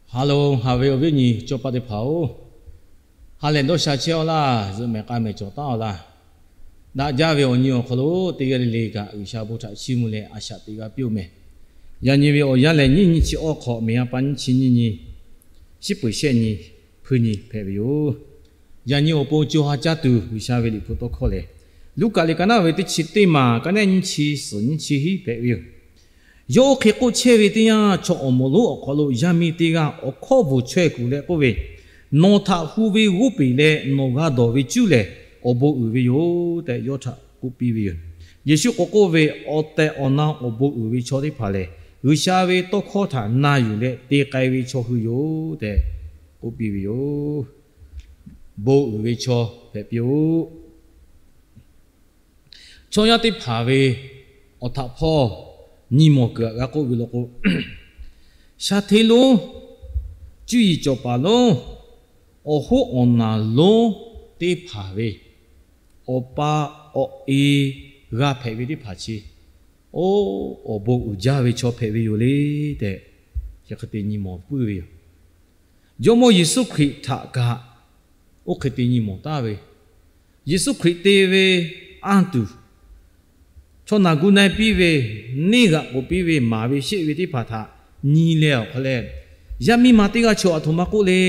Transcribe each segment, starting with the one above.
Ha lehˬ, haꞈ ve awˬ viˉ awˬ nyi cawˇ paˆ teˇ hpaˍ-oˬ, ha lehˬ dawˇ sha chehˇ-aw laˇ. Zuhꞈ mehˍ k'a mehˍ cawˬ taˉ-aw laˇ. Daꞈ jaˇ ve awˬ nyi awˬ hk'aw lo teˇ g'aˇ le le kaꞈ G'uiˬsha bon htaꞈ chiˇ mvuh leh a shaꞈ teꞈ g'a piˇ-oˬ mehˍ. Yaꞈ nyi ve awˬ yanˇ lehˬ, nyiˇ nyi chi awˇ hk'awꞈ, miˬ ha pa nyiˇ chi nyiˇ nyi, shiˉ peuˬ shehˆ nyi, hpuiˇ nyi hpehꞈ ve yoˬ. Yaꞈ nyi awˬ pon co ha caˇ tuˬ G'uiˬsha ve Liꞈ hpu tawˇ hkawˇ lehˬ, Luˉkaꞈ liꞈ ka naˉ ve teˇ chi teˇ maˬ, ka naˉ nyiˇ chi suhˍ nyiˇ chi hiˉ hpehꞈ ve yoˬ. Yawˇ oˇ hk'e k'oˆ chehˇ ve teˇ yanˇ, chaw awˬ moˍ lonˉ awˬ hk'aw lo yaˇ miˇ teˇ g'aˇ awˬ hkawˇ bvuhˬ chaweh kuˬ leh k'oˆ ve, Nawˬ htaꞈ hu ve g'oˇ peˬ leh nawˬ g'a dawˬ ve cuˉ lehˬ, awˬ bon uiˍ ve yoˬ tehꞈ yawˇ htaꞈ k'oˆ piˇ ve yoˬ. Yeˍsuˆ k'awꞈ k'oˆ ve, Awˬ tehˬ awˬ na awˬ bon uiˍ ve chaw teˇ hpaˍ lehˬ, G'uiˬsha ve tawˇ hkawˇ htaꞈ na yuˬ leh te k'ai ve chaw hui yoˬ tehꞈ k'oˆ piˇ ve yoˬ. Bon uiˍ ve chaw hpehꞈ piˇ-oˆ. Chaw yaˇ teˇ hpaˍ ve awˬ htaꞈ hpawˇ nyi mawˬ kuiˬ aꞈ g'a k'oˆ ve law k'o, sha hteˇ lonˉ, cuˇ yiˍ cawˬ paˍ lonˉ, awˬ hoˉ awˬ naˬ lonˉ teˇ hpaˍ ve awˬ pa awˬ e g'a hpehꞈ ve teˇ hpaˍ chi, oˇ, awˬ bon uiˍ jaˇ ve chaw hpehꞈ ve yoˬ le tehꞈ, chi hk'e te nyi mawˬ puiˉ ve yoˬ. Jawˇmawˇ Yeˍsuˆ Hkriꞈ htaꞈ kaꞈ oˇ hk'e te nyi mawˬ taˍ ve. Yeˍsuˆ Hkriꞈ te ve anˇ tuˬ, chaw naˬ gu na-e piˇ ve, neˇ g'aꞈ k'oˍ piˇ ve, maˍ ve sheˆ ve teˇ hpaˍ htaꞈ nyi leh awˬ hk'aw leh, yaˇ miˇ ma teˇ g'aˇ chi aˬ htoꞈ ma k'oˆ le.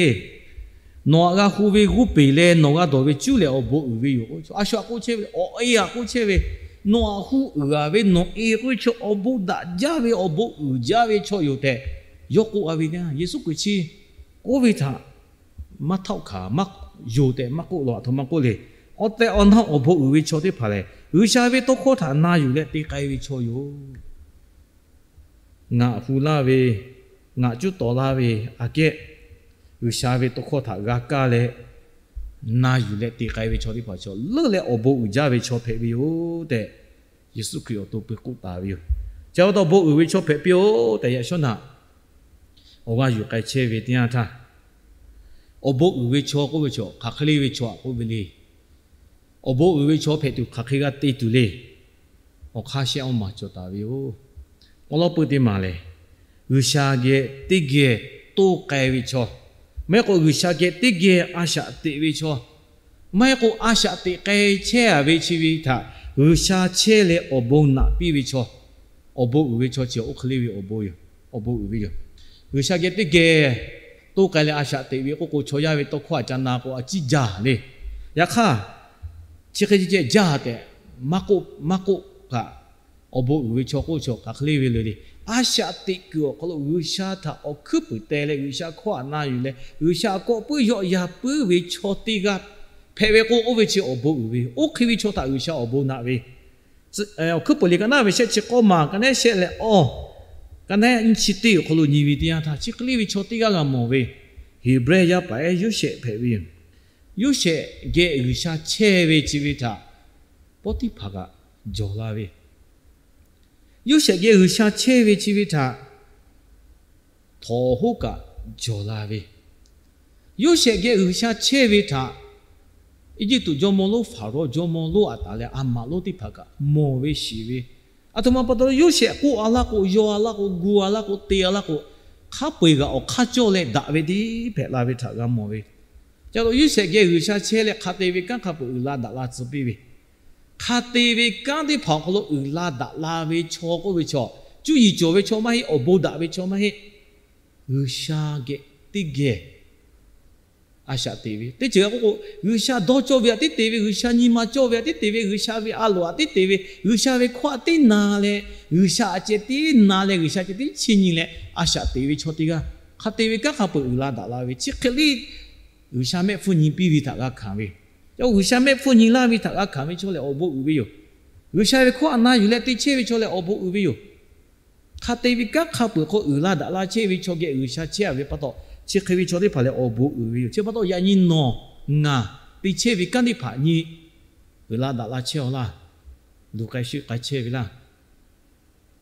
Nawˬ aꞈ g'a hu ve g'oˇ peˬ leh nawˬ g'a dawˬ ve cuˉ lehˬ awˬ bon uiˍ ve yoˬ. A shu aꞈ k'oˆ chehˇ ve, awˬ e aꞈ k'oˆ chehˇ ve, nawˬ aꞈ hu uiˍ g'a ve nawˬ e k'oˆ ve chaw awˬ bon daꞈ jaˇ ve awˬ bon uiˍ jaˇ ve chaw yoˬ tehꞈ yawˇ k'oˆ a ve teˇ yanˇ, Yeˍsuˆ Hkriꞈ chi k'oˆ ve htaꞈ maˇ htawˆ hkanˍ, maˇ yonˍ tehꞈ maˇ k'oˆ law. Aˬ htoꞈ ma k'oˆ le. Awˬ tehˬ awˬ na awˬ bon uiˍ ve chaw teˇ hpaˍ lehˬ, G'uiˬsha ve tawˇ hkawˇ htaꞈ na yuˬ leh te k'ai ve chaw yoˬ. Ngaˬ hu laˇ ve, ngaˬ cuˉ tawˍ laˇ ve aꞈ kehˉ, G'uiˬsha ve tawˇ hkawˇ htaꞈ g'a kaˇ leh na yuˬ leh te k'ai ve chaw teˇ hpaˍ chaw leuˉ leh awˬ bon uiˍ jaˇ ve chaw hpehꞈ ve yoˬ tehꞈ, Yeˍsuˆ Hkriꞈ awˬ to peu k'oˆ taˍ ve yoˬ. Chi pa taw awˬ bon uiˍ ve chaw hpehꞈ piˇ-oˆ tehꞈ yaꞈ shawˉ naꞈ awˬ g'aˇ yuˬ k'ai chehˇ ve teˇ yanˇ htaˇ, awˬ bon uiˍ ve chaw k'oˆ ve chaw hk'aˬ hk'e le ve chaw aꞈ k'oˆ ve le. Awˬ bon uiˍ ve chaw hpehꞈ tuˬ hk'aˬ hk'e g'a te tuˬ le. Awˬ hk'aˇ shehˆ awˇ maˬ cawˬ taˍ ve yoˬ. Awˬ lawn peu teˇ maˬ lehˬ, G'uiˬsha geh teˇ geh toˇ k'ai ve chaw, maˇ heˆ k'o G'uiˬsha geh teˇ geh a shaꞈ teꞈ ve chaw, maˇ heˆ k'o a shaꞈ teꞈ k'ai chehˇ a ve chi ve htaꞈ G'uiˬsha chehˇ leh awˬ bon naꞈ piˇ ve chaw, awˬ bon uiˍ ve chaw chi oˇ hk'e le ve awˬ bon yoˬ. Awˬ bon uiˍ ve yoˬ. G'uiˬsha geh teˇ geh toˇ k'ai leh a shaꞈ teꞈ ve k'oˆ k'o, chaw yaˇ ve tawˇ hkawˇ aꞈ ca na k'o a ciˉ jaˇ le. Yaꞈ hk'aˇ, chi hk'e ceh jaˇ tehꞈ maˇ k'oˆ kaꞈ, awˬ bon uiˍ ve chaw k'oˆ ve chaw hk'aˬ hk'e le ve le le, a shaꞈ teꞈ kuiˬ awˬ hk'aw lo G'uiˬsha htaꞈ awˬ hkuiˉ puiˍ teh leh G'uiˬsha hkawˇ aꞈ na yuˬ leh G'uiˬsha kawˆ puiˉ yawˆ yan puiˉ ve chaw teˇ g'aˇ hpehꞈ ve k'o, oˇ ve chi awˬ bon uiˍ ve yoˬ. Oˇ hk'e ve chaw htaꞈ G'uiˬsha awˬ bon naꞈ ve. Awˬ hkuiˉ puiˍ liꞈ ka naˉ ve shehˆ chi k'awˇ maˬ, ka naˉ shehˆ leh awˇ, ka naˉ nyiˇ chi teˇ awˬ hk'aw lo nyi ve teˇ yanˇ htaˇ, chi hk'e le ve chaw teˇ g'aˇ g'a mawˬ ve, Heˍbrehˇ yaˇ paˍ ehˉ Yoˇsehꞈ hpehꞈ ve yoˬ. Yoˇsehꞈ geh G'uiˬsha chehˇ ve chi ve htaꞈ Pawˇtiˆhpaˍ kaꞈ jawˬ la ve, Yoˇsehꞈ geh G'uiˬsha chehˇ ve chi ve htaꞈ Htawnˍ hoˉ kaꞈ jawˬ la ve, Yoˇsehꞈ geh G'uiˬsha chehˇ ve htaꞈ Eˇjiˇtuꞈ jawˇmawˇ lonˉ Hpaˍrawˇ jawˇmawˇ lonˉ aꞈ taˍ leh a maꞈ lonˉ teˇ hpaˍ kaꞈ mawˬ ve shiˍ ve, aˬ htoꞈ ma pa taw Yoˇsehꞈ k'oˆ a laˇ k'o, yaw a laˇ k'o, gu a laˇ k'o, te a laˇ k'o, hk'a peu-eˬ g'aꞈ awˬ hk'aˇ cawˇ leh daꞈ ve teˇ hpehꞈ la ve htaꞈ g'a mawˬ ve. Ca lo Yoˇsehꞈ geh G'uiˬsha chehˇ leh hk'a te ve kanˉ hk'a peu-eˬ uiˍ la daꞈ la tcuh piˇ ve, hk'a te ve kanˉ teˇ hpaˍ awˬ hk'aw lo uiˍ la daꞈ la ve chaw k'oˆ ve chaw, cuˇ yiˍ cawˬ ve chaw maˇ heˆ, awˬ bon daꞈ ve chaw maˇ heˆ. G'uiˬsha geh teˇ geh a shaꞈ teꞈ ve teˇ ceuˬ g'a k'oˆ k'o, G'uiˬsha dawˇ cawˇ ve aꞈ tiˉ te ve, G'uiˬsha nyi ma cawˇ ve aꞈ tiˉ te ve, G'uiˬsha ve a loˍ aꞈ tiˉ te ve, G'uiˬsha ve hkawˇ aꞈ tiˉ na leh, G'uiˬsha aꞈ ceh tiˉ na leh, G'uiˬsha ceh tiˉ chiˇ nyi leh a shaꞈ teꞈ ve chaw teˇ g'aˇ, hk'a te ve kanˉ hk'a peu-eˬ uiˍ la daꞈ la ve chi hk'e le. G'uiˬsha mehˆ hpfuhˇ nyi piˇ ve htaꞈ g'a hkanˍ ve, G'uiˬsha mehˆ hpfuhˇ nyi laˇ ve htaꞈ g'a hkanˍ ve chaw lehˬ awˬ bon uiˍ ve yoˬ. G'uiˬsha ve hkawˇ aꞈ na yuˬ leh te chehˇ ve chaw lehˬ awˬ bon uiˍ ve yoˬ. Hk'a te ve kanˉ hk'a peu-eˬ hk'aw uiˍ la daꞈ la chehˇ ve chaw geh G'uiˬsha chehˇ a ve pa taw, chi hk'e ve chaw teˇ hpaˍ lehˬ awˬ bon uiˍ ve yoˬ. Chi pa taw yaꞈ nyi nawˬ ngaˬ te chehˇ ve kanˉ teˇ hpaˍ nyi uiˍ la daꞈ la chehˇ a laˇ. Luˬ k'ai sheˆ k'ai chehˇ ve laˇ.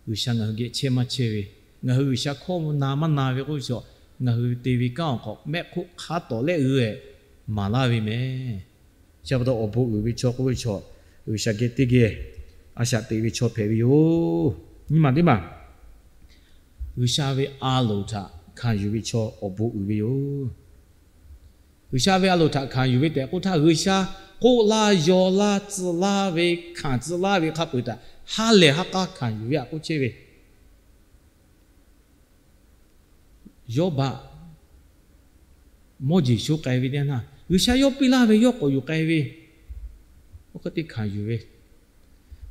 G'uiˬsha ngaˬ hui geh chehˇ maˇ chehˇ ve, ngaˬ hui G'uiˬsha hkawˇ na maˇ na ve k'oˆ ve chaw, ngaˬ hui te ve kanˉ awˬ hk'aw mehˆ hk'oˆ hk'a tawˍ lehˆ g'uiˬ mehˍ maˍ laˇ ve mehˍ. Chi pa taw awˬ bon uiˍ ve chaw k'oˆ ve chaw, G'uiˬsha geh teˇ geh a shaꞈ teꞈ ve chaw hpehꞈ ve yoˬ. Nyi maˬ teˇ maˬ, G'uiˬsha ve a loˍ htaꞈ hkanˍ yuˬ ve chaw awˬ bon uiˍ ve yoˬ. G'uiˬsha ve a loˍ htaꞈ hkanˍ yuˬ ve tehꞈ k'oˆ htaˇ, G'uiˬsha k'oˆ laˇ, yaw laˇ, tcuh laˇ ve, hkanˍ tcuh laˇ ve hk'a peu-eˬ htaꞈ ha lehˬ ha k'a hkanˍ yuˬ ve htaꞈ k'oˆ chehˇ ve. Yawˇbaˆ mawˇ jeˬ sho k'ai ve teˇ yanˇ, G'uiˬsha yawˇ piˇ laˇ ve yawˇ k'awꞈ yuˬ k'ai ve, oˇ hk'e te hkanˍ yuˬ ve.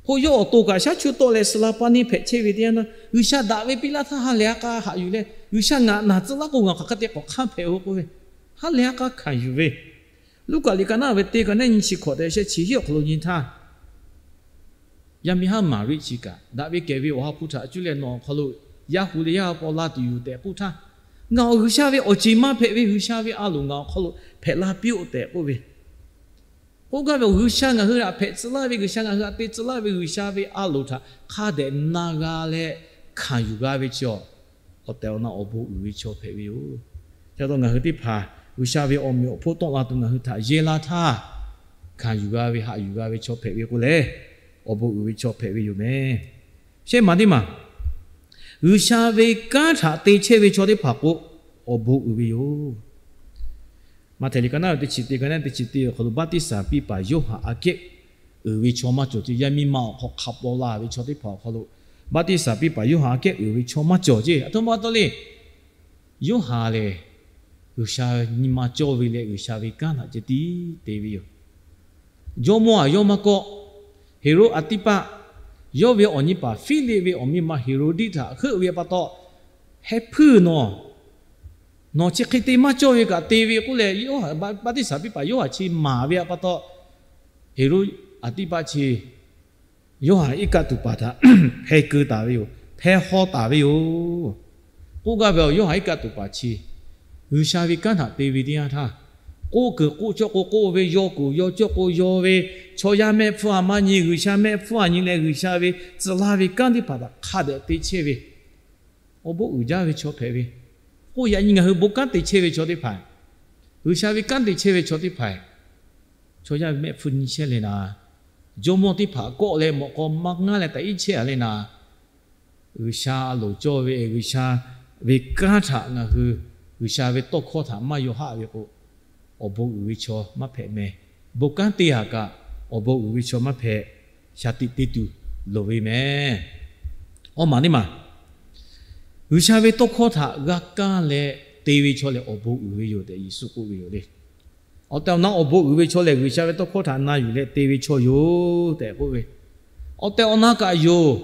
K'o yawˇ awˬ to kaꞈ shaˉ chu tawˆ leh suh la pa neˇ hpehꞈ chehˇ ve teˇ yanˇ, G'uiˬsha daꞈ ve piˇ laˇ htaˇ ha lehˬ ha k'a haꞈ yuˬ leh, G'uiˬsha ngaˬ naˬ tcuh laˇ k'o ngaˬ hk'aˬ hk'e te k'awꞈ hk'anˇ hpehꞈ-o k'oˆ ve, ha lehˬ ha k'a hkanˍ yuˬ ve. Luˉkaꞈ liꞈ ka naˉ ve teˇ ka neˉ nyiˇ chi hkawꞈ tehꞈ sheh chi hiˉ awˬ hk'aw lo nyi htaˇ, yaˇ miˇ haˉ Maˍriˆ chi kaꞈ, daꞈ ve kehˬ ve Awˬ ha hpu htaꞈ cuˇ leh nawˬ awˬ hk'aw lo yaˇ hu leh yaˇ ha paw la tuˬ yoˬ tehꞈ k'oˆ htaˇ, ngaˬ awˬ G'uiˬsha ve awˬ ceˬ maˇ hpehꞈ ve, G'uiˬsha ve a loˍ ngaˬ awˬ hk'aw lo hpehꞈ la piˇ-oˆ tehꞈ k'oˆ ve. K'oˆ gaˇ ve, G'uiˬsha ngaˬ hui htaꞈ hpehꞈ tcuh laˇ ve, G'uiˬsha ngaˬ hui htaꞈ te tcuh laˇ ve, G'uiˬsha ve a loˍ htaꞈ hk'a dehꞈ na g'a leh hkanˍ yuˬ g'a ve chi awˬ tehˬ awˬ na awˬ bon uiˍ ve chaw hpehꞈ ve yoˬ. Chi pa taw ngaˬ hui teˇ hpaˍ G'uiˬsha ve awˬ meꞈ awˬ hponˇ tawˆ la tuˬ ngaˬ hui htaꞈ yehˇ laˇ htaˇ, hkanˍ yuˬ g'a ve, haꞈ yuˬ g'a ve chaw hpehꞈ ve k'o lehˬ, awˬ bon uiˍ ve chaw hpehꞈ ve yoˬ meh. Shehˆ maˬ teˇ maˬ, G'uiˬsha ve kanˉ htaꞈ te chehˇ ve chaw teˇ hpaˍ k'o, awˬ bon uiˍ ve yoˬ. Maꞈhtehˍ liꞈ ka naˉ ve teˇ chi teˇ ka naˉ teˇ chi teˇ awˬ hk'aw lo, baˆtiˆsaˬ piˇ paˍ Yoˇhanˬ aꞈ kehˉ uiˍ ve chaw maˇ cawˬ ceˇ. Yaˇ miˇ ma awˬ hk'aw hk'a paw la ve chaw teˇ hpaˍ awˬ hk'aw lo, baˆtiˆsaˬ piˇ paˍ Yoˇhanˬ aꞈ kehˉ uiˍ ve chaw maˇ cawˬ ceˇ. Aˬ htoꞈ ma pa taw le, Yoˇhanˬ lehˬ, G'uiˬsha nyi ma cawˇ ve leh G'uiˬsha ve kanˉ htaꞈ ceh tiˉ te ve yoˬ. Jawˇmawˇ aꞈ yawˇ maˇ kawˆ. Heˍroˆ Aˍtiˇpaˆ, yawˇ ve awˬ nyi paˍ Hpiˇliˆ ve awˬ miˇ ma Heˍroˍdiˆ htaꞈ heuˆ ve pa taw, heh hpuiˇ nawˬ, nawˬ chi hk'e te maˇ cawˇ ve kaꞈ te ve k'oˆ leh, Yoˇhanˬ, baˆtiˆsaˬ piˇ paˍ Yoˇhanˬ chi maˍ ve pa taw, Heˍroˆ Aˍtiˇpaˆ chi Yoˇhanˬ iˉ kaˆ tuˬ paˍ htaꞈ hpeh keu taˍ ve yoˬ. Hpeh haw taˍ ve yoˬ. K'oˆ gaˇ ve awˬ, Yoˇhanˬ iˉ kaˆ tuˬ paˍ chi G'uiˬsha ve kanˉ htaꞈ te ve teˇ yanˇ htaˇ, k'oˆ kuiˬ k'oˆ cawˇ k'o k'oˆ ve, yaw kuiˬ yaw cawˇ k'o yaw ve, chaw yaˇ mehˆ hpfuhˇ a maˇ nyi, G'uiˬsha mehˆ hpfuhˇ a nyi leh G'uiˬsha ve tcuh laˇ ve kanˉ teˇ hpaˍ htaꞈ hk'a dehꞈ te chehˇ ve, awˬ bon uiˍ jaˇ ve chaw hpehꞈ ve. K'oˆ yaꞈ nyi ngaˬ hui bon kanˉ te chehˇ ve chaw teˇ hpaˍ, G'uiˬsha ve kanˉ te chehˇ ve chaw teˇ hpaˍ, chaw yaˇ ve mehˆ hpfuhˇ nyi chehˇ leh naˍ, jawˇmawˇ teˇ hpaˍ kawˆ leh mawꞈ k'aw maˇ ngaˉ leh taꞈ iˉ chehˇ a leh naˍ, G'uiˬsha a loˍ cawˇ ve, G'uiˬsha ve kanˉ htaꞈ ngaˬ hui, G'uiˬsha ve tawˇ hkawˇ htaꞈ maˇ yaw haˆ ve k'o, awˬ bon uiˍ ve chaw maˇ hpehꞈ meh. Bon kanˉ te haˍ kaꞈ, awˬ bon uiˍ ve chaw maˇ hpehꞈ. Shaˍ tiꞈ te tuˬ loˍ ve meh. Awˬ maˬ teˇ maˬ, G'uiˬsha ve tawˇ hkawˇ htaꞈ g'a kaˇ leh te ve chaw lehˬ awˬ bon uiˍ ve yoˬ tehꞈ Yeˍsuˆ k'oˆ ve yoˬ le. Awˬ tehˬ awˬ na awˬ bon uiˍ ve chaw lehˬ, G'uiˬsha ve tawˇ hkawˇ htaꞈ na yuˬ leh te ve chaw yoˬ tehꞈ k'oˆ ve. Awˬ tehˬ awˬ na kaꞈ yoˬ.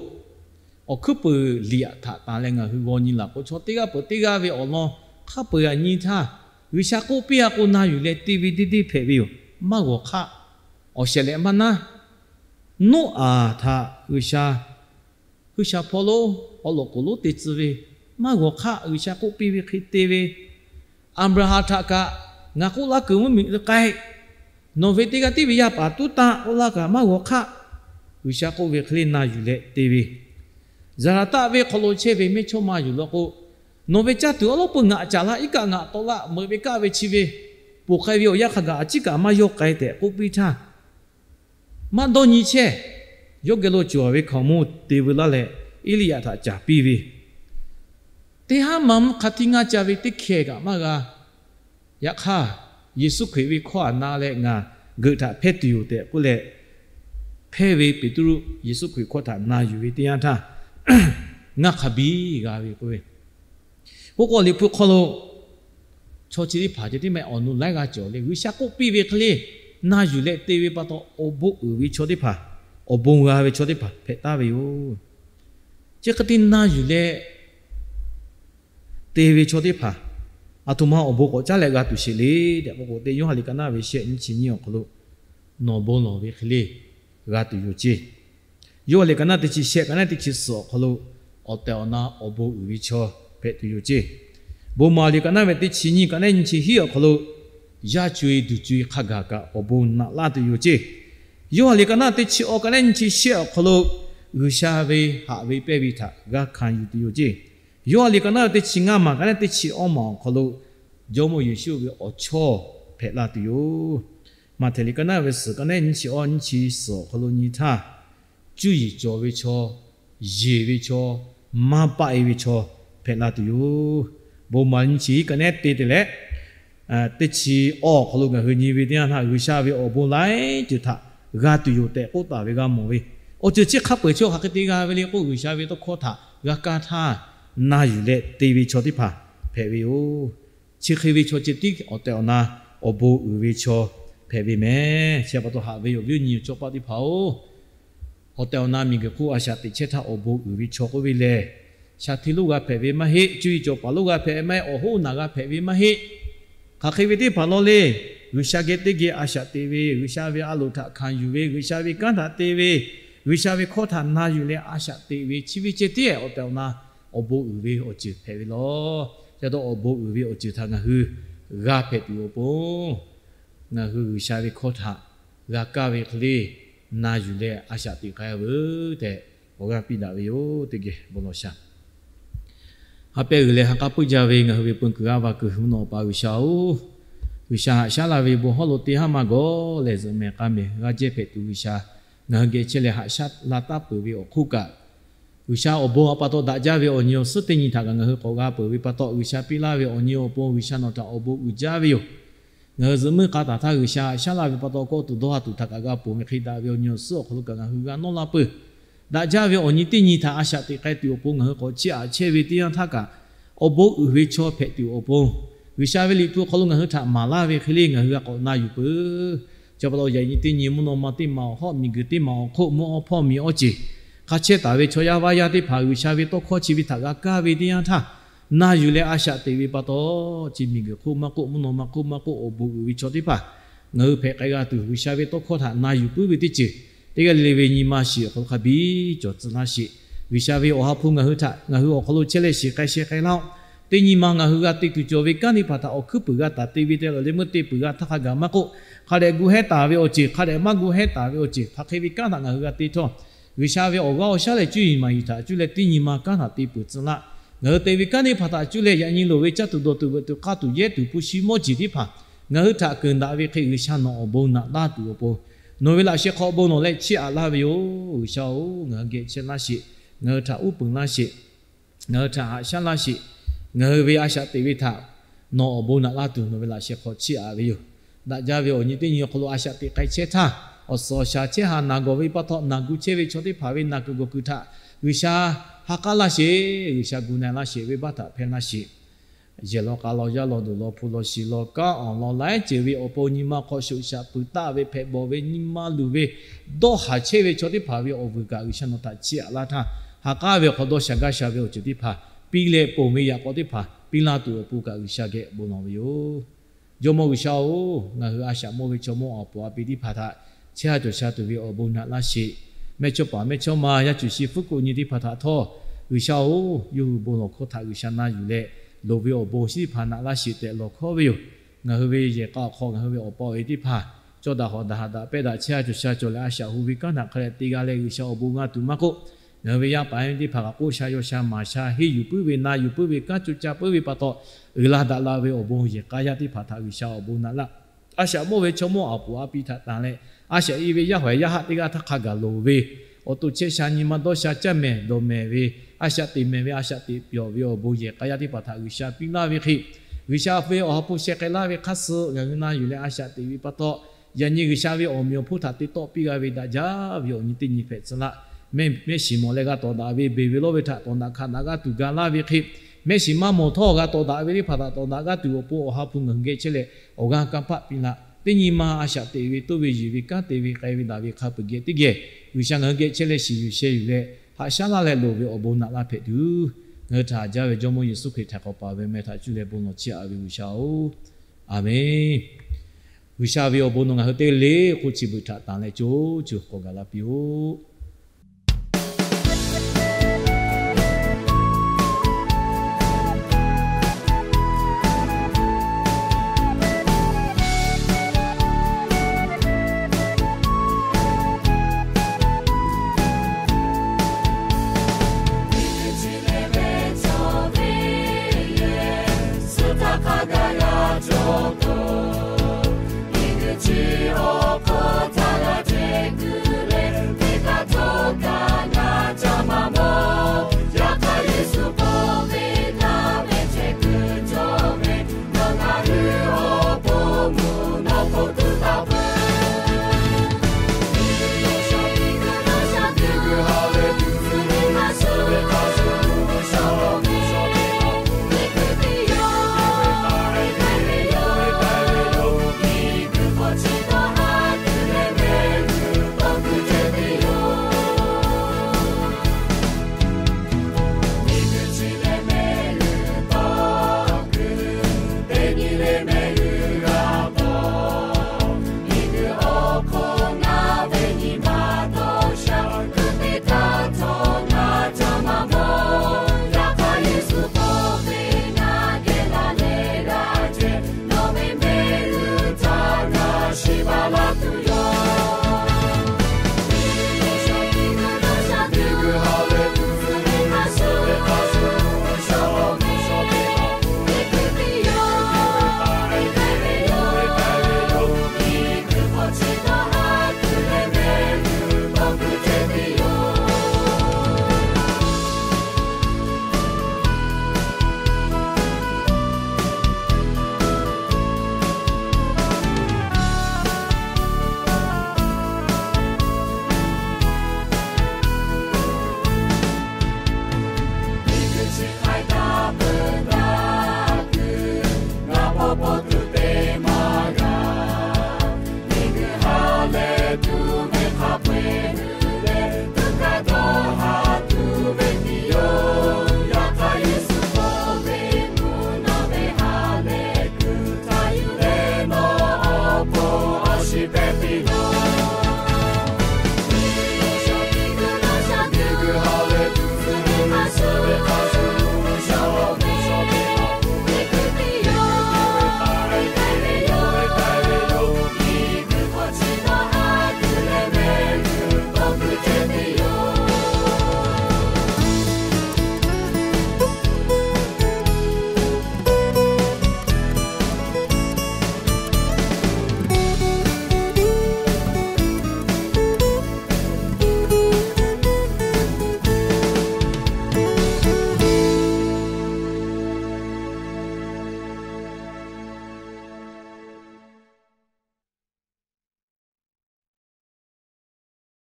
Awˬ hkuiˉ puiˍ liꞈ htaꞈ tanˬ leh ngaˬ hui g'aw nyi laˬ k'o, chaw teˇ g'aˇ peuˬ teˇ g'aˇ ve awˬ lawn hk'a peu-eˬ htaꞈ nyi htaˇ, G'uiˬsha k'oˆ piˇ a k'o na yuˬ leh te ve deˇ deˇ hpehꞈ ve yoˬ. Maˇ g'awˬ hk'aˆ. Awˬ shehˍ lehꞈ maˇ naˉ. Noˉaꞈ htaꞈ G'uiˬsha hui shaˍ hpaw lonˉ awˬ loꞈ k'oˍ lonˉ te tcuh ve, maˇ g'awˬ hk'aˆ. G'uiˬsha k'oˆ piˇ ve hk'e te ve, Aˍbraˍhanˍ htaꞈ kaꞈ ngaˬ k'oˆ laˇ kuiˬ mvuhˇmiˬ k'ai, nawˬ ve teˇ g'aˇ tiˉ ve yaˇ paˍ tuˉ tanˇ k'oˆ laˇ kaꞈ maˇ g'awˬ hk'aˆ. G'uiˬsha k'oˆ ve hk'e le na yuˬ leh te ve, Zaˍlaˍtaˆ venˇ hk'aw lo chehˇ ve mehˇchawˇma yuˬ law k'o, nawˬ ve caˇ tuˬ awˉ lawˉ peuˇ ngaꞈ caˍ laˇ, iˉ kaˆ ngaꞈ taw laˇ, meuꞈ ve kaˆ ve chi ve, poˬ k'ai ve awˬ yanˇ hk'a gaˬ a ciˉ kaꞈ maˇ yawˇ k'ai tehꞈ k'oˆ piˇ htaˇ, maˇ dawˇ nyi chehˇ. Yawˇ geh lo cawˬ ve hkaoˍmonˇ te veu laˇ leh, Eˇliˇyaꞈ htaꞈ caˍ piˇ ve, teˇ haˉ ma mvuhˇ hk'a tiˉ ngaˇ ca ve teˇ hkeh kaꞈ maˇ g'a. Yaꞈ hk'aˇ, Yeˍsuˆ Hkriꞈ ve hkawˇ htaꞈ na leh ngaˬ geuꞈ htaꞈ hpehˇ tuˬ yoˬ tehꞈ k'oˆ leh, hpehˇ ve Peˍtruˆ Yeˍsuˆ Hkriꞈ hkawˇ htaꞈ na yuˬ ve teˇ yanˇ htaˇ, ngaˇ hk'a biˇ g'a ve k'oˆ ve. K'oˆ k'o, Liꞈ hpu hk'aw lo chaw chi teˇ hpaˍ ceh tiˉ meh awˬ nu laiˉ g'aˇ cawˬ le. G'uiˬsha k'oˆ piˇ ve hk'e le na yuˬ leh te ve pa taw, awˬ bon uiˍ ve chaw teˇ hpaˍ, awˬ bon g'a ve chaw teˇ hpaˍ hpehꞈ taˍ ve yoˬ. Chi hk'e te na yuˬ leh te ve chaw teˇ hpaˍ, aˬ htoꞈ ma awˬ bon k'awꞈ caˉ leh g'a tuˬ sheˍ le tehꞈ k'oˆ k'o, teˇ Yoˇhanˬ liꞈ ka naˉ ve shehˆ nyiˇ chi nyiˇ awˬ hk'aw lo, nawˬ bon lawˬ ve hk'e le g'a tuˬ yoˬ ceˇ. Yoˇhanˬ liꞈ ka naˉ teˇ chi shehˆ, ka naˉ teˇ chi suhˍ awˬ hk'aw lo, awˬ tehˬ awˬ na awˬ bon uiˍ ve chaw hpehꞈ tuˬ yoˬ ceˇ. Bon maˍ liꞈ ka naˉ ve teˇ chi nyiˇ, ka naˉ nyiˇ chi hiˉ awˬ hk'aw lo, yaˇ co-e duˬ co-e hk'a gaˬ kaꞈ awˬ bon naꞈ laˇ tuˬ yoˬ ceˇ. Yoˇhanˬ liꞈ ka naˉ teˇ chi awˬ, ka naˉ nyiˇ chi shehˆ awˬ hk'aw lo, G'uiˬsha ve haꞈ ve pehnˇ ve htaꞈ g'a hkanˍ yuˬ tuˬ yoˬ ceˇ. Yoˇhanˬ liꞈ ka naˉ ve teˇ chi ngaˇ maˬ, ka naˉ teˇ chi awˇ maˬ awˬ hk'aw lo, Jawˇmawˇ Yeˍsuˆ ve awˬ chawˇ hpehꞈ la tuˬ yoˬ. Maꞈhtehˍ liꞈ ka naˉ ve suhˍ, ka naˉ nyiˇ chi awˇ nyiˇ chi suhˍ awˬ hk'aw lo nyi htaˇ, cuˇ yiˍ cawˬ ve chaw, yeˬ ve chaw, maˇ paˆ-e ve chaw hpehꞈ la tuˬ yoˬ. Bon maˍ nyi chi kaꞈ nehˉ te te leh, teˇ chi awˬ hk'aw lo ngaˬ hui nyi ve teˇ yanˇ htaˇ, G'uiˬsha ve awˬ bon laiˉ ceuˬ htaꞈ g'a tuˬ yoˬ tehꞈ k'oˆ taˍ ve g'a mawˬ ve. Awˬ ceuˬ chi hk'a peu-eˬ chi hk'aˬ hk'e te g'a ve le k'o, G'uiˬsha ve tawˇ hkawˇ htaꞈ g'a kaˇ htaˇ, na yuˬ leh te ve chaw teˇ hpaˍ hpehꞈ ve yoˬ. Chi hk'e ve chaw ceh tiˉ awˬ tehˬ awˬ na awˬ bon uiˍ ve chaw hpehꞈ ve mehˍ. Chi pa taw haꞈ ve awˬ viˉ awˬ nyi awˬ cawˇ paˆ teˇ hpaˍ-oˬ, awˬ tehˬ awˬ na miˬguiˬ hk'oˆ a shaꞈ teꞈ chehˇ htaˇ awˬ bon uiˍ ve chaw k'oˆ ve lehˬ, shaˍ hteˇ lonˉ g'a hpehꞈ ve maˇ heˆ. Cuˇ yiˍ cawˬ paˍ lonˉ g'a hpehꞈ ve maˇ heˆ. Awˬ hoˉ naˬ g'a hpehꞈ ve maˇ heˆ. Hk'aˬ hk'e ve teˇ hpaˍ lawˇ le, G'uiˬsha geh teˇ geh a shaꞈ teꞈ ve, G'uiˬsha ve a loˍ htaꞈ hkanˍ yuˬ ve, G'uiˬsha ve kanˉ htaꞈ te ve, G'uiˬsha ve hkawˇ htaꞈ na yuˬ leh a shaꞈ teꞈ ve chi ve ceh tiˉ awˬ tehˬ awˬ na awˬ bon uiˍ ve awˬ ceuˬ hpehꞈ ve lawˬ. Ca taw awˬ bon uiˍ ve awˬ ceuˬ htaꞈ ngaˬ hui g'a hpehꞈ tuˬ awˬ pon, ngaˬ hui G'uiˬsha ve hkawˇ htaꞈ g'a kaˇ ve hk'e le, na yuˬ leh a shaꞈ teꞈ k'ai veuˬ tehꞈ awˬ g'aˇ piˇ daꞈ ve yoˬ. Teˇ geh bon lawˬ shaˍ. Ha pehˇ g'uiˬ leh ha k'aˉ puiˉ jaˇ ve ngaˬ hui ve peu kuiˬ g'aˇ va kuiˬ mvuhˇ naw awˬ pa G'uiˬsha-oˬ, G'uiˬsha haꞈ shaˉ laˇ ve bon hawˉ lo teˇ haˉ maˇ gawˬ leh zuhꞈ mehˍ k'a mehˍ g'a jehˇ hpehꞈ tuˬ G'uiˬsha ngaˬ hui geh chehˇ leh haꞈ shaˉ la taˉ peuˬ ve awˬ hk'oˆ kaꞈ, G'uiˬsha awˬ bon a pa taw daꞈ jaˇ ve awˬ nyi awˬ suhˉ teˇ nyi htaꞈ kaꞈ ngaˬ hui k'awꞈ g'a peuˬ ve pa taw, G'uiˬsha piˇ laˇ ve awˬ nyi awˬ pon G'uiˬsha nawˬ htaꞈ awˬ bon uiˍ jaˇ ve yoˬ. Ngaˬ hui zuhꞈ muiˇ k'a taˍ htaˇ G'uiˬsha haꞈ shaˉ laˇ ve pa taw, kawˆ tuˬ dawˇ ha tuˬ htaꞈ kaꞈ g'a ponˬ ve hk'e, daꞈ ve awˬ nyi awˬ suhˉ awˬ hk'aw lo kaꞈ ngaˬ hui g'a nawˇ la peuˬ. Daꞈ jaˇ ve awˬ nyi teˇ nyi htaꞈ a shaꞈ teꞈ k'ai tuˬ awˬ pon ngaˬ hui k'awꞈ chiˇ aꞈ chehˇ ve teˇ yanˇ htaˇ kaꞈ, awˬ bon uiˍ ve chaw hpehꞈ tuˬ awˬ pon, G'uiˬsha ve Liꞈ hpu awˬ hk'aw lo ngaˬ hui htaꞈ maˍ laˇ ve hk'e le ngaˬ hui g'a k'awꞈ na yuˬ peuˬ. Chi pa taw yaꞈ nyi teˇ nyi mvuhˇ naw ma teˇ maˬ awˬ hawˉ miˬguiˬ teˇ maˬ awˬ hk'oˆ mvuhˇ awˬ hpawˇ miˬ awˬ ceˬ, hk'a chehˇ taˍ ve chaw yaˇ vaˇ yaˇ teˇ hpaˍ G'uiˬsha ve tawˇ hkawˇ chi ve htaꞈ g'a kaˇ ve teˇ yanˇ htaˇ, na yuˬ leh a shaꞈ teꞈ ve pa taw, chi miˬguiˬ hk'oˆ maˇ k'oˆ, mvuhˇ naw ma hk'oˆ maˇ k'oˆ, awˬ bon uiˍ ve chaw teˇ hpaˍ ngaˬ hui hpehꞈ k'ai g'a tuˬ, G'uiˬsha ve tawˇ hkawˇ htaꞈ na yuˬ puiˉ ve teˇ ceuˬ teˇ g'aˇ le le ve nyi ma shiˍ awˬ hk'aw lo hk'a biˇ cawˬ tcuh laˇ sheˍ. G'uiˬsha ve awˬ ha hpu ngaˬ hui htaꞈ ngaˬ hui awˬ hk'aw lo chehˇ leh shiˍ k'ai sheh k'ai laˇ-oˆ. Teˇ nyi ma ngaˬ hui g'a te tuˬ cawˬ ve kanˉ teˇ hpaˍ htaꞈ awˬ hkuiˉ puiˍ g'a taˍ te ve te leh le meuˇ te puiˍ g'a htaˇ hk'a gaˬ maˇ k'oˆ, hk'a dehꞈ gu hehˉ taˍ ve awˬ ceuˬ, hk'a dehꞈ maˇ gu hehˉ taˍ ve awˬ ceuˬ, hk'aˬ hk'e ve kanˉ htaꞈ ngaˬ hui g'a te htawˇ, G'uiˬsha ve awˬ g'aˇ awˬ shaˉ leh cuˇ yiˍ maˍ yiˍ htaꞈ cuˇ leh teˇ nyi ma kanˉ htaꞈ te peuˬ tcuh laˇ. Ngaˬ hui te ve kanˉ teˇ hpaˍ htaꞈ cuˇ leh yaꞈ nyi loˍ ve caˇ tuˬ dawˬ tuˬ veuꞈ tuˬ k'aˇ tuˬ yehˇ tuˬ hpu shi mawˇ jeˬ teˇ hpaˍ ngaˬ hui htaꞈ keunˍ daꞈ ve hk'e G'uiˬsha nawˬ awˬ bon naꞈ laˇ tuˬ awˬ pon, nawˬ ve laꞈ sheh hk'aw bon lawˬ leh chiˇ aꞈ laˇ ve yoˬ. G'uiˬsha-oˬ, ngaˬ hui geh chehˇ laˇ sheˍ. Ngaˬ hui htaꞈ uˉ peunˍ laˇ sheˍ. Ngaˬ hui htaꞈ haꞈ shaˉ laˇ sheˍ. Ngaˬ hui ve a shaꞈ teꞈ ve htaꞈ nawˬ awˬ bon naꞈ laˇ tuˬ nawˬ ve laꞈ sheh hk'aw chiˇ aꞈ ve yoˬ. Daꞈ jaˇ ve awˬ nyi teˇ nyi awˬ hk'aw lo a shaꞈ teꞈ k'ai chehˇ htaˇ, awˬ suhˍ awˬ shaˍ chehˇ ha naˬ gawˬ ve pa taw, naˬ gu chehˇ ve chaw teˇ hpaˍ ve naˬ kuiˬ gawˬ kuiˬ htaꞈ G'uiˬsha ha k'aˉ laˇ sheˍ. G'uiˬsha gu na laˇ sheˍ, venˇbaˆ htaꞈ hpehˇ laˇ sheˍ. Yehˬ law, k'a law, yaˇ law, duˬ law, hpu law, shiˍ law, kanˉ awˬ lawn laiˉ ceuˬ ve awˬ pon nyi ma hk'aw shoꞈ shaꞈ puiˍ taˆ ve hpehꞈ bawˬ ve nyi ma luˬ ve dawˇ haˍ chehˇ ve chaw teˇ hpaˍ ve awˬ vuiˬ kaꞈ G'uiˬsha nawˬ htaꞈ chiˇ aꞈ laˇ htaˇ, ha k'aˉ ve awˬ hk'aw dawˇ sha gaˇ sha ve awˬ ceuˬ teˇ hpaˍ piˇ leh ponˬ ve yaꞈ k'aw teˇ hpaˍ piˇ laˇ tuˬ awˬ pon kaꞈ G'uiˬsha geh bon lawˬ ve yoˬ. Jawˇmawˇ G'uiˬsha-oˬ, ngaˬ hui a shaꞈ mawˇ ve chaw mawˇ awˬ puˍ a pi teˇ hpaˍ htaꞈ chehˇ ha cawˬ sha tuˬ ve awˬ bon naꞈ laˇ sheˍ. Mehˇchawˇpaˍ mehˇchawˇma yaˇ cuˬ shi hpfuhˇ k'oˆ nyi teˇ hpaˍ htaꞈ htawˇ, G'uiˬsha-oˬ, yawˇ hui bon lawˬ hkawˇ htaꞈ G'uiˬsha na yuˬ leh, loˍ ve awˬ bon chi teˇ hpaˍ naꞈ laˇ sheˍ tehꞈ lawˬ hkawˇ ve yoˬ. Ngaˬ hui ve yehˬ k'a awˬ hk'aw ngaˬ hui ve awˬ pa awˬ e teˇ hpaˍ cawˇ daꞈ hawˍ daꞈ haꞈ daꞈ pehˇ daꞈ chehˇ ha cawˬ sha cawˬ leh a shaꞈ hu ve kanˉ htaꞈ hk'a leh te g'a leh G'uiˬsha awˬ bon g'a tuˬ maˇ k'oˆ, ngaˬ hui ve yaˇ paˍ yaˇ miˇ teˇ hpaˍ kaꞈ k'oˆ sha yaw sha maˍ sha henˇ yuˬ puiˉ ve na yuˬ puiˉ ve kanˉ co ca puiˉ ve pa taw, uiˍ la daꞈ la ve awˬ bon yehˬ k'a yaˇ teˇ hpaˍ htaꞈ G'uiˬsha awˬ bon naꞈ laˇ. A shaꞈ mawˇ ve chaw mawˇ awˬ puˍ a pi htaꞈ tanˬ leh, a shaꞈ e ve yaˇ hawehˬ yaˇ haˆ teˇ g'aˇ htaˇ hk'a gaˬ loˍ ve, awˬ to chehˇ sha nyi ma dawˇ sha caˇ mehˍ dawˬ mehˍ ve, a shaꞈ teꞈ mehˍ ve, a shaꞈ teꞈ pyawˬ ve awˬ bon yehˬ k'a yaˇ teˇ hpaˍ htaꞈ G'uiˬsha piˇ laˇ ve hk'e, G'uiˬsha ve awˬ ha hpu sheh k'ai laˇ ve hk'aˇ suh ngaˬ hui na yuˬ leh a shaꞈ teꞈ ve pa taw, yaꞈ nyi G'uiˬsha ve awˬ meꞈ awˬ hponˇ htaꞈ te tawˆ piˇ g'a ve daꞈ jaˇ ve awˬ nyi teˇ nyi hpehꞈ tcuh laˇ. Mehˆ shiˍ mawˬ leh g'a tawˍ daꞈ ve, beˬ ve lawˇ ve htaꞈ tawˍ daꞈ hkanˍ daꞈ g'aˇ tuˬ ga laˇ ve hk'e, mehˆ shiˍ maˇ mawˬ htawˇ g'a tawˍ daꞈ ve teˇ hpaˍ htaꞈ tawˍ daꞈ g'aˇ tuˬ awˬ pon awˬ ha hpu ngaˬ hui geh chehˇ leh awˬ g'aˇ kanˇ paˆ piˇ laˇ. Teˇ nyi ma a shaꞈ teꞈ ve, toˇ ve yeˬ ve, kanˉ te ve, k'ai ve daꞈ ve hk'a peu-eˬ geh teˇ geh G'uiˬsha ngaˬ hui geh chehˇ leh shiˍ yuˬ sheh yuˬ leh haꞈ shaˉ laˇ leh loˍ ve awˬ bon naꞈ laˇ hpehꞈ tuˬ, ngaˬ hui htaꞈ haꞈ jaˇ ve Jawˇmawˇ Yeˍsuˆ Hkriꞈ htaiˍ hk'awꞈ paˍ ve meh htaꞈ cuˇ leh bon lawˬ chiˇ aꞈ ve G'uiˬsha-oˬ, Aˍmenˍ. G'uiˬsha ve awˬ bon nawˬ ngaˬ hui teˇ g'aˇ le k'oˆ chi beuꞈ htaꞈ tanˬ leh co co k'awꞈ gaˬ la piˇ-oˆ.